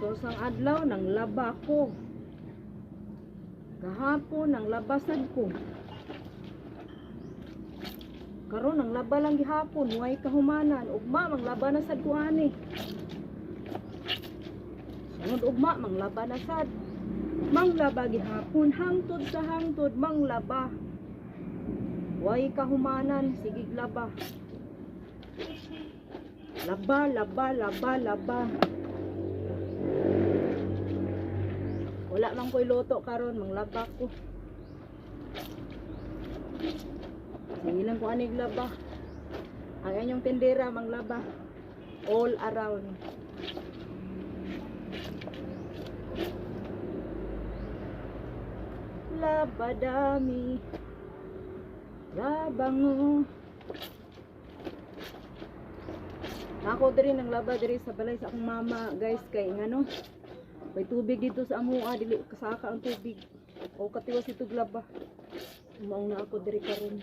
Kato sang adlaw nang laba ko. Gahapon nang labasad ko. Karon ang laba lang gihapon, way kahumanan. Ugma manglaba na sad ko ani. Sunod ugma manglaba na sad. Manglaba gihapon hangtod sa hangtod manglaba. Way kahumanan, sigig laba. Laba, laba, laba, laba. Wala man ko'y luto karon, manglaba ko. Sige lang ko anig laba. Ang inyong tindera manglaba. All around. Laba dami. Labango. Ako diri nang laba diri sa balay sa akong mama, guys, kay ngano. May tubig dito sa amoa, dili kasaka ang tubig. O katiwas ito laba. Maong na ako diri karon.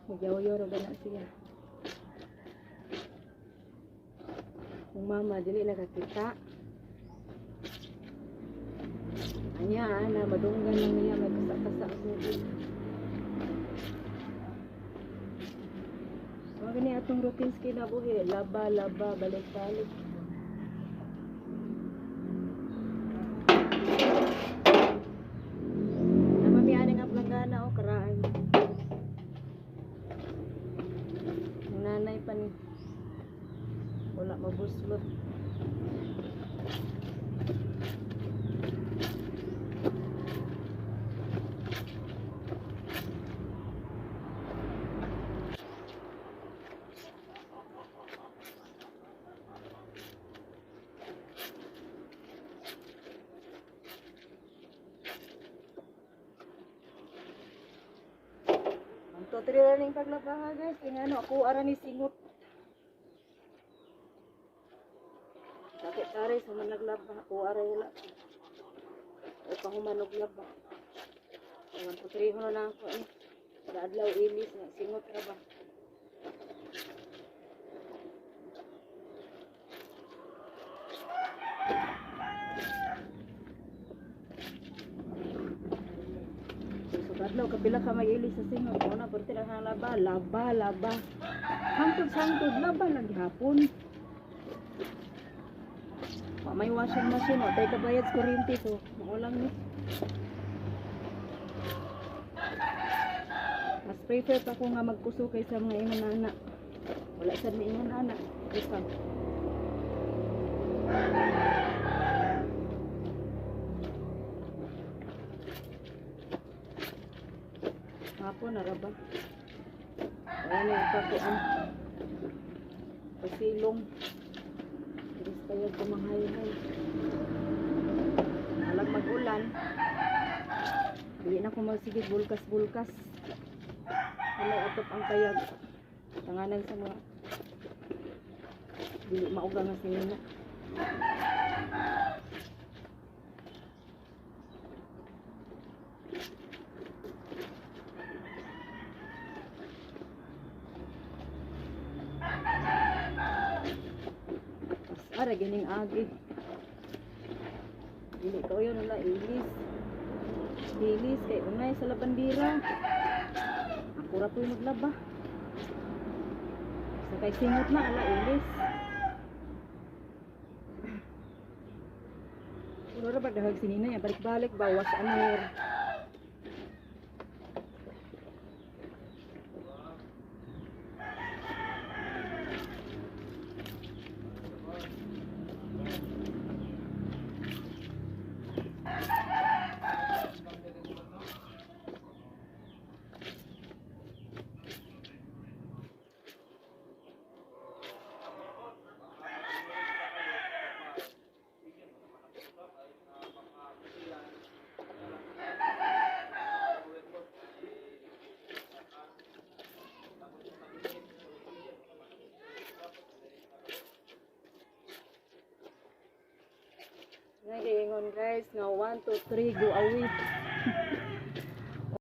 Nagyaw-yaw ra ba na siya. Kung mama dili nakakita. Anya ana madunggan lang niya may kasa-kasa ang tubig. So gani atong routines kinabuhi, laba, laba, balik-balik. Namami ani nga planggana o karaan. Ang nanay pa ni wala mabuslot. Ang totally ning paglabaha, guys. Kaya ano, ako ara ni singot. Sakit tare sa man naglaba. Ako ara wala. O pahumanog laba. One, two, three, na na ako eh. Adlaw ilis na singot ra ba. So, adlaw kapila ka may ilis sa singot. Una perti lang ang laba, laba, laba. Hangtod sangtod laba lang gihapon. Wa may washing machine, wa tay kabayad sa kuryente, so mao lang ni. Mas prefer pa ko nga magkuso kaysa mga ingon ana. Wala sad mi ingon ana. Usab. Hapon na ra ba? Wala na yung pakuan. Pasilong. Iris tayo kumanghay-hay. Alag mag-ulan. Dili na ko magsigig bulkas-bulkas. Wala atop ang kayag. Tanganan sa mga dili mauga nga sinina. Ara gining agi. Dili ko yun wala ilis. Ilis kay unay sa labandira. Ako ra po'y maglaba. Sa kay singot na ala ilis. Wala ra ba dahag sinina ya balik-balik bawas anir. Nag-iingon, guys, nga 1, 2, 3, go away.